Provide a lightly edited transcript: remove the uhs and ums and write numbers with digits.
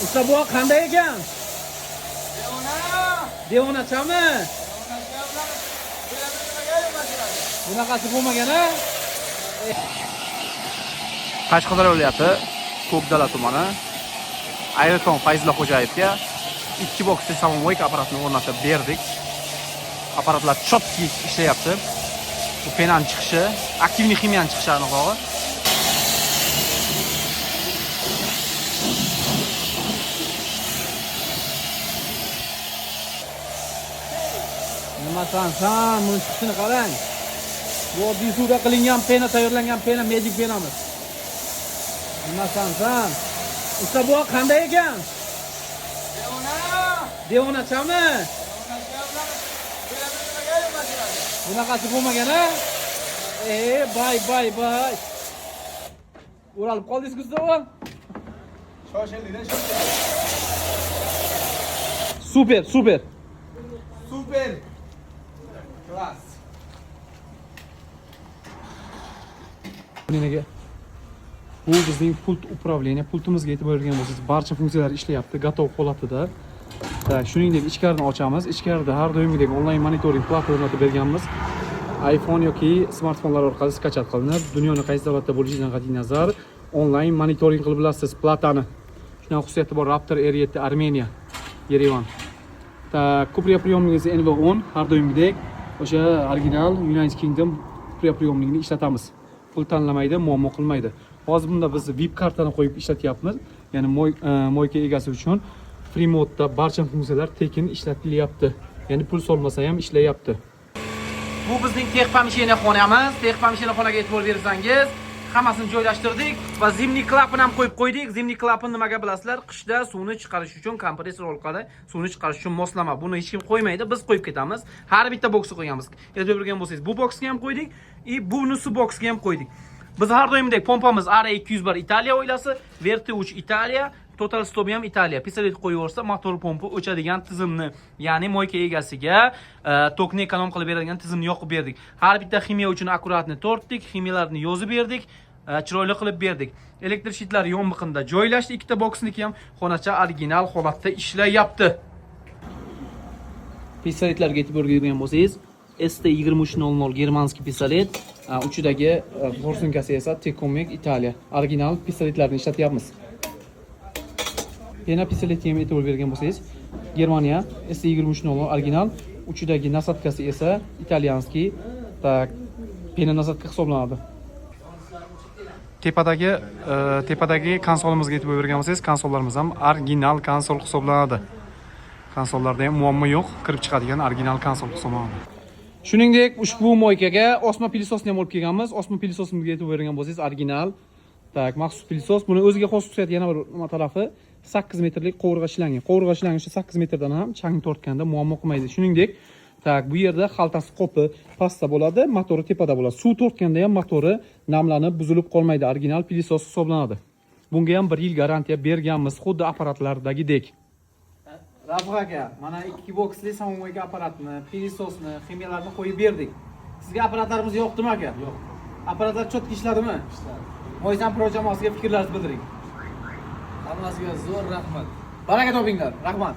Usta, bu qanday ekan? Devonachami? Bunaqasi bo'lmagan, a? Qashqadaryo viloyati Ko'kdala tumani Ayriton Fayzulla Xo'jayevga ikki boksli самомойка apparatini o'rnatib berdik. Apparatlar чётко ishlayapti. Bu пена ni chiqishi, активный ximiyani chiqishi aniqrog'i. Nimasan san, buni chiqishini qarang. Bu oddiy suvda qilingan пена, tayyorlangan пена, magic пена miz. Nimasan san? Usta, bu qanday ekan? Devonachami? Bunaqasi bo'lmagan, a? E, bay bay bay. O'ralib qoldingiz, usta. Shoshildik, shoshildik. Super, super. Super. Класс. Nega? Bu bizning pult управление, pultimizga e'tibor bergan bo'lsangiz, barcha funksiyalar ishlayapti, готов holatida. Так, shuningdek, ichkarini ochamiz. Ichkarida har doimgidek onlayn monitoring plata o'rnatib berganmiz. iPhone yoki smartfonlar orqali скачать qilinib, dunyoni qaysi davlatda bo'lishidan qat'iy nazar onlayn monitoring qilib bilasiz platani. Shunaqa xususiyati bor Raptor R7 Armeniya, Yerevan. Так, куприоприемник esa NV10, har doimgidek o'sha original United Kingdom куприоприемник ni ishlatamiz. Pul tanlamaydi, muammo qilmaydi. Hozir bunda biz VIP kartani qo'yib ishlatyapmiz. Ya'ni мойка egasi uchun free modda barcha funksiyalar tekin ishlatilyapti. Ya'ni pul solmasa ham ishlayapti. Bu bizning техпомещение xonamiz. Техпомещение xonaga e'tibor bersangiz, hammasini joylashtirdik va зимний klapan ham qo'yib qo'ydik. Зимний klapan nimaga bilasizlar? Qishda suvni chiqarish uchun kompressor orqali suvni chiqarish uchun moslama. Buni hech kim qo'ymaydi, biz qo'yib ketamiz. Har bitta boksga qo'yganmiz. E'tibor bergan bo'lsangiz, bu boksga ham qo'ydik, и bunisi boksga ham qo'ydik. Biz har doimgidek pompamiz AR201 Italiya oilasi, Verti 3 Italiya, Total Stop ham Italiya. Pistolet qo'yib yuborsa, motor pompa o'chadigan tizimni, ya'ni мойка egasiga tokni эконом qilib beradigan tizimni yoqib berdik. Har bitta ximiya uchun аккуратно tortdik, ximiyalarni yozib berdik, chiroyli qilib berdik. Elektr щит lar yon biqinda joylashdi, ikkita boksniki ham xonacha original holatda ishlayapti. Pistoletlarga e'tibor bergan bo'lsangiz, ST2300 германский pistolet, uchidagi форсунка si esa Tecomec Italiya. Original pistoletlarni ishlatyapmiz. Пена pistoletga ham e'tibor bergan bo'lsangiz, Germaniya ST2300 original, uchidagi насадка si esa итальянский, так, пена насадка hisoblanadi. Tepadagi konsolimizga e'tibor bergan bo'lsangiz, konsollarimiz ham original konsol hisoblanadi. Konsollarda ham muammo yo'q, kirib chiqadigan original konsol hisoblanadi. Shuningdek, ushbu мойка ga osma пылесос ni ham olib kelganmiz. Osma пылесос imizga e'tibor bergan bo'lsangiz, original. Так, maxsus пылесос. Buni o'ziga xos xususiyati yana bir nima tarafi 8 metrlik qovurg'a shlangi. Qovurg'a shlangi o'sha 8 metrdan ham chang tortganda muammo qilmaydi. Shuningdek, так, bu yerda xaltasi qopi pastda bo'ladi, motori tepada bo'ladi. Suv tortganda ham motori namlanib, buzilib qolmaydi. Original пылесос hisoblanadi. Bunga ham 1 yil garantiya berganmiz, xuddi apparatlardagidek. Rafiq aka, mana ikki boksli самомойка apparatni, пылесос ni, ximiyalarni qo'yib berdik. Sizga apparatlarimiz yoqdimi, aka? Yo'q. Apparatlar чётко ishladimi? Ishladi. Moysan Pro jamoasiga fikrlaringizni bildiring. Hammasiga zo'r rahmat. Baraka topinglar. Rahmat.